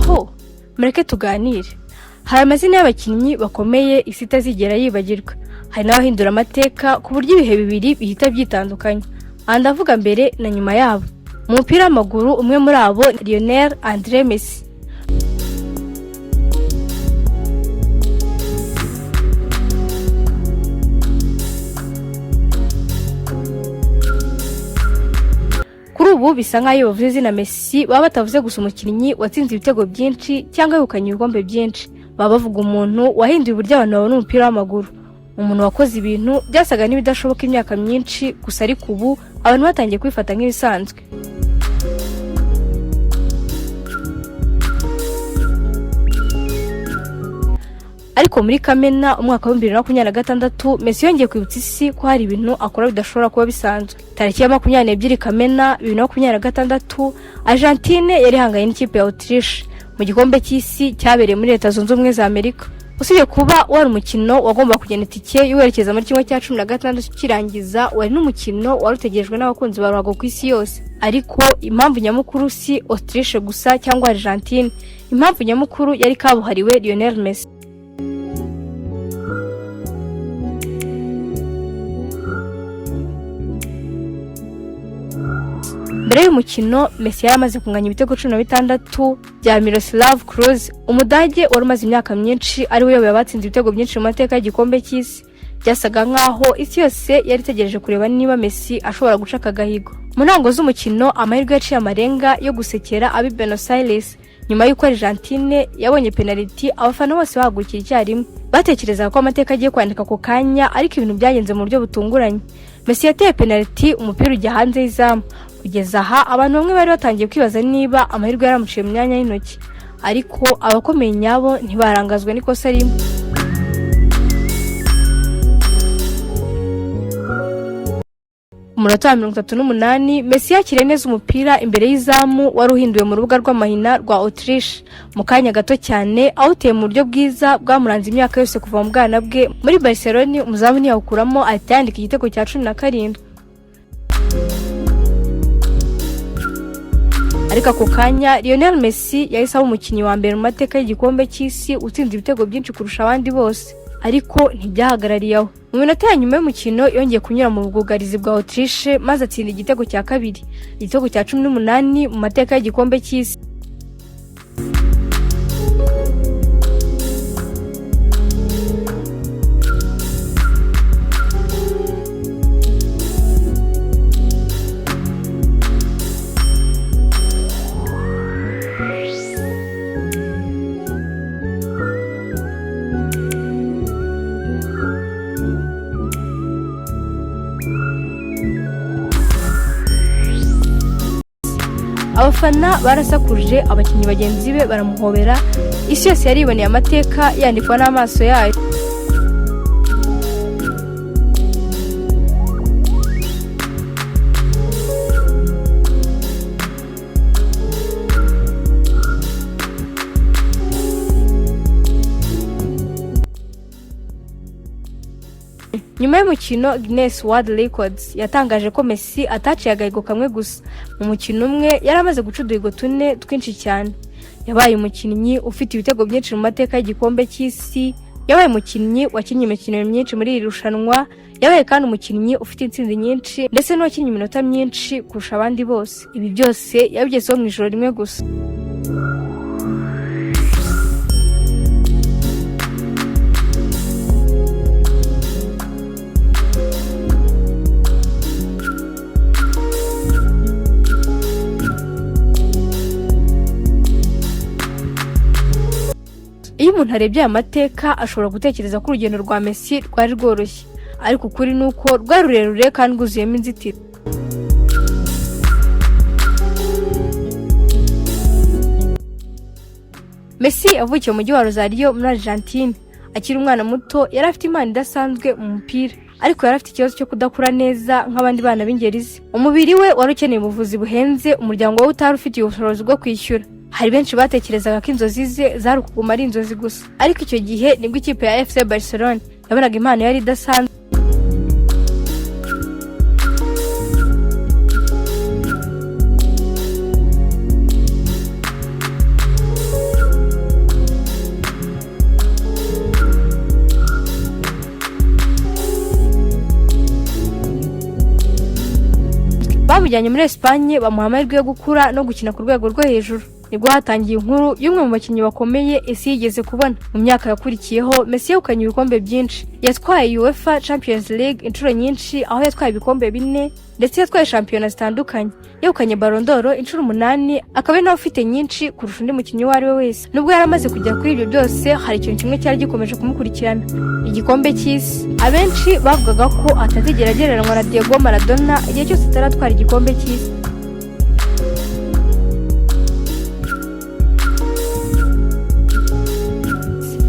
Muraho, mureke tuganire. Hari amazina y'abakinnyi bakomeye isi itazigera yibagirwa, hari n'abahindura amateka ku buryo ibihe bibiri bihita byitandukanya. Aha ndavuga mbere na nyuma yabo. Mu mupira w'amaguru, umwe muri abo ni Lionel André Messi. Kuri ubu bisa nk'aho iyo bavuze izina Messi baba batavuze gusa umukinnyi watsinze ibitego byinshi cyangwa yegukanye ibikombe byinshi. Baba bavuga umuntu wahinduye uburyo abantu babona umupira w'amaguru, umuntu wakoze ibintu byasaga n'ibidashoboka imyaka myinshi gusa, ariko ubu abantu batangiye kubifata nk'ibisanzwe. Ariko muri Kamena umwaka wa 2026, Messi yongeye kwibutsa isi ko hari ibintu akora bidashobora kuba bisanzwe. Tariki ya 22 Kamena 2026, Argentine yari ihanganye n'ikipe ya Autriche mu gikombe cy'isi cyabereye muri Leta Zunze Ubumwe za Amerika. Usibye kuba wari umukino wagomba kugena itike y'uwerekeza muri 16 kirangiza, wari n'umukino wari utegerejwe n'abakunzi ba ruhago ku isi yose. Ariko impamvu nyamukuru si Autriche gusa cyangwa Argentine, impamvu nyamukuru yari kabuhariwe Lionel Messi. Mbere y'umukino, Messi yari amaze kunganya ibitego 16 bya Miroslav Klose, Umudage wari umaze imyaka myinshi ari we uyoboye abatsinze ibitego byinshi mu mateka y'igikombe cy'isi. Byasaga nk'aho isi yose yari itegereje kureba niba Messi ashobora guca aka gahigo. Mu ntango z'umukino, amahirwe yaciye amarenga yo gusekera abi Buenos Aires. Nyuma y'uko Argentine yabonye penaliti, abafana bose bahagurukiye icyarimwe. Batekerezaga ko amateka agiye kwandika ako kanya, ariko ibintu byagenze mu buryo butunguranye. Messi yateye penaliti, umupira ujya hanze y'izamu. Kugeza aha, abantu bamwe bari batangiye kwibaza niba amahirwe yaramuciye mu myanya y'intoki, ariko abakomeye nyabo ntibarangazwa n'ikosa rimwe. Ku munota wa 38, Messi yakiriye neza umupira imbere y'izamu wari uhinduwe mu rubuga rw'amahina rwa Autriche. Mu kanya gato cyane awuteye mu buryo bwiza bwamuranze imyaka yose kuva mu bwana bwe muri Barcelone, umuzamu ntiyawukuramo, ahita yandika igitego cya 17. Ariko ako kanya Lionel Messi yahise aba umukinnyi wa mbere mu mateka y'igikombe cy'isi utsinze ibitego byinshi kurusha abandi bose. Ariko ntibyahagarariye aho. Mu minota ya nyuma y'umukino yongeye kunyura mu bwugarizi bwa Autriche maze atsinda igitego cya kabiri, igitego cya 18 mu mateka y'igikombe cy'isi. Abafana barasakuje, abakinnyi bagenzi be baramuhobera. Isi yose yariboneye amateka yandikwa n'amaso yayo. Nyuma y'umukino, Guinness World Records yatangaje ko Messi ataciye agahigo kamwe gusa. Mu mukino umwe yari amaze guca uduhigo tune twinshi cyane. Yabaye umukinnyi ufite ibitego byinshi mu mateka y'igikombe cy'isi, yabaye umukinnyi wakinnye imikino myinshi muri iri rushanwa, yabaye kandi umukinnyi ufite intsinzi nyinshi, ndetse n'uwakinnye iminota myinshi kurusha abandi bose. Ibi byose yabigezeho mu ijoro rimwe gusa. Iyo umuntu arebye aya mateka, ashobora gutekereza ko urugendo rwa Messi rwari rworoshye, ariko ukuri ni uko rwari rurerure kandi rwuzuyemo inzitizi. Messi yavukiye mu mujyi wa Rosario muri Argentine. Akiri umwana muto yari afite impano idasanzwe mu mupira, ariko yari afite ikibazo cyo kudakura neza nk'abandi bana b'ingeri ze. Umubiri we wari ukeneye ubuvuzi buhenze umuryango we utari ufitiye ubushobozi bwo kwishyura. Hari benshi batekerezaga ko inzozi ze zari ukuguma ari inzozi gusa, ariko icyo gihe nibwo ikipe ya FC Barcelone yabonaga impano yari idasanzwe. Bamujyanye muri Espagne, bamuha amahirwe yo gukura no gukina ku rwego rwo hejuru. Nibwo hatangiye inkuru y'umwe mu bakinnyi bakomeye isi yigeze kubona. Mu myaka yakurikiyeho, Messi yegukanye ibikombe byinshi. Yatwaye UEFA Champions League inshuro nyinshi, aho yatwaye ibikombe bine, ndetse yatwaye shampiyona zitandukanye. Yegukanye Ballon d'Or inshuro umunani, akaba ari nawe ufite nyinshi kurusha undi mukinnyi uwo ari we wese. Nubwo yari amaze kugera kuri ibyo byose, hari ikintu kimwe cyari gikomeje kumukurikirana: igikombe cy'isi. Abenshi bavugaga ko atazigera agereranywa na Diego Maradona igihe cyose ataratwara igikombe cy'isi.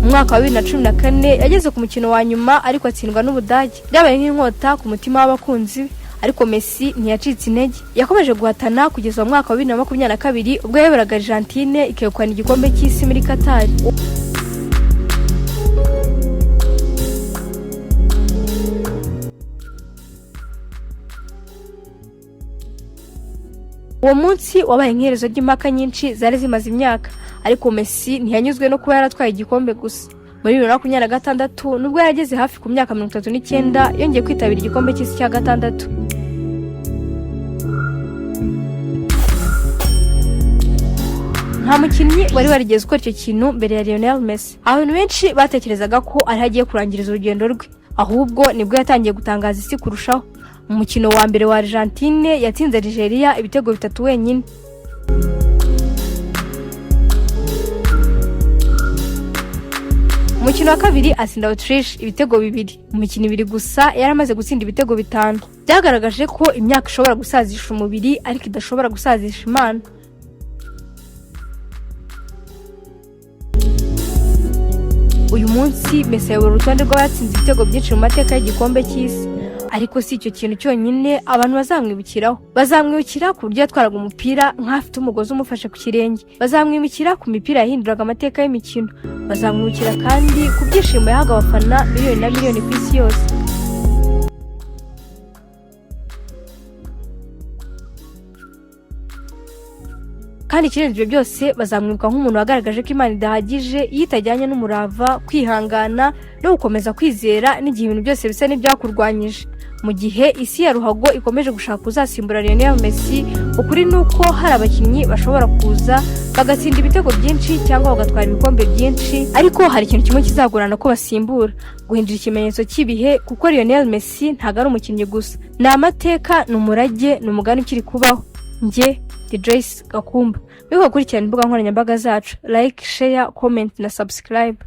Mu mwaka wa 2014 yageze ku mukino wa nyuma, ariko atsindwa n'Ubudage. Byabaye nk'inkota ku mutima w'abakunzi be, ariko Messi ntiyacitse intege. Yakomeje guhatana kugeza mu mwaka wa 2022, ubwo yayoboraga Argentine ikegukana igikombe cy'isi muri Qatar. Uwo munsi wabaye nk'iherezo ry'impaka nyinshi zari zimaze imyaka, ariko Messi ntiyanyuzwe no kuba yaratwaye igikombe gusa. Muri 2026, nubwo yarageze hafi ku myaka 39, yongeye kwitabira igikombe cy'isi cya gatandatu. Nta mukinnyi wari warigeze ukora icyo kintu mbere ya Lionel Messi. Abantu benshi batekerezaga ko ariho agiye kurangiriza urugendo rwe, ahubwo nibwo yatangiye gutangaza isi kurushaho. Mu mukino wa mbere wa Argentine, yatsinze Nigeria ibitego bitatu wenyine. Umukino wa kabiri atsinda Autriche ibitego bibiri. Mu mikino ibiri gusa yari amaze gutsinda ibitego bitanu. Byagaragaje ko imyaka ishobora gusazisha umubiri, ariko idashobora gusazisha Imana. Uyu munsi Messi ayobora urutonde rw'abatsinze ibitego byinshi mu mateka y'igikombe cy'isi, ariko si icyo kintu cyonyine abantu bazamwibukiraho. Bazamwibukira ku buryo yatwaraga umupira nk'afite umugozi umufashe ku kirenge. Bazamwibukira ku mipira yahinduraga amateka y'imikino. Bazamwibukira kandi ku byishimo yahaga abafana miliyoni na miliyoni ku isi yose. Kandi ikirenze ibyo byose, bazamwibuka nk'umuntu wagaragaje ko Imana idahagije iyo itajyanye n'umurava, kwihangana no gukomeza kwizera n'igihe ibintu byose bisa n'ibyakurwanyije. Mu gihe isi ya ruhago ikomeje gushaka uzasimbura Lionel Messi, ukuri ni uko hari abakinnyi bashobora kuza bagatsinda ibitego byinshi cyangwa bagatwara ibikombe byinshi, ariko hari ikintu kimwe kizagorana ko basimbura: guhindura ikimenyetso cy'ibihe. Kuko Lionel Messi ntabwo ari umukinnyi gusa, ni amateka, ni umurage, ni umugani ukiri kubaho. Njye ndi Joyce Gakumba. Wibuke gukurikirana imbuga nkoranyambaga zacu: like, share, comment na subscribe.